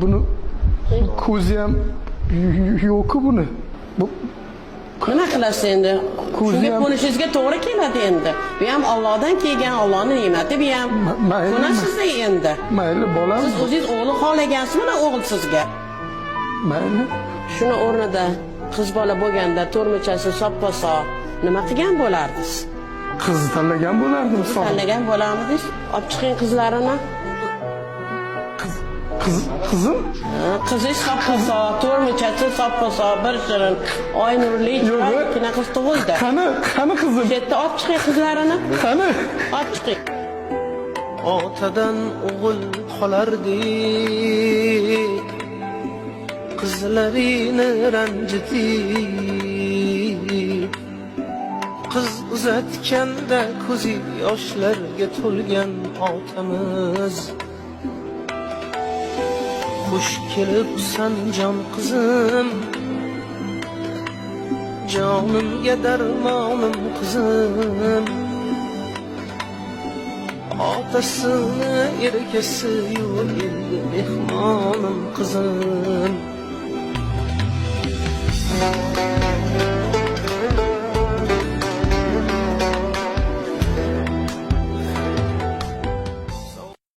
Buni ko'zi ham yo'q-ku buni. Bu Nima qilasiz endi? Ko'zi Shunga ham- ko'nishingizga to'g'ri keladi endi. Bu ham Allohdan kelgan, Allohning ne'mati bu ham. Mayli. Ko'nasiz endi. Mayli, bolam. Siz o'zingiz o'g'li xohlagansiz, mana o'g'il sizga. Mayli. Shuni o'rnida qiz bola bo'lganda to'rmichasi soppa-sog', nima qilgan bo'lardingiz? Qiz tanlagan bo'lardim. Sog'. Tanlagan bo'larmidingiz? Olib chiqing qizlarini. Qiz, qizim? Ha, qizingiz soppa-sog', to'rmichasi soppa-sog', bir shirin, oy nurli Yo'q, chiroylikkina qiz tug'ildi. Qani, qani qizim? Shu yerda olib chiqing qizlarini. Qani? Olib chiqing. Otadan o'g'il qolardik, qizlarini ranjitib, qiz uzatganda ko'zi yoshlarga to'lgan otamiz. Xush kelibsan, jon qizim, jonimga darmonim qizim. Otasini erkasi yo'q, endi mehmonim qizim.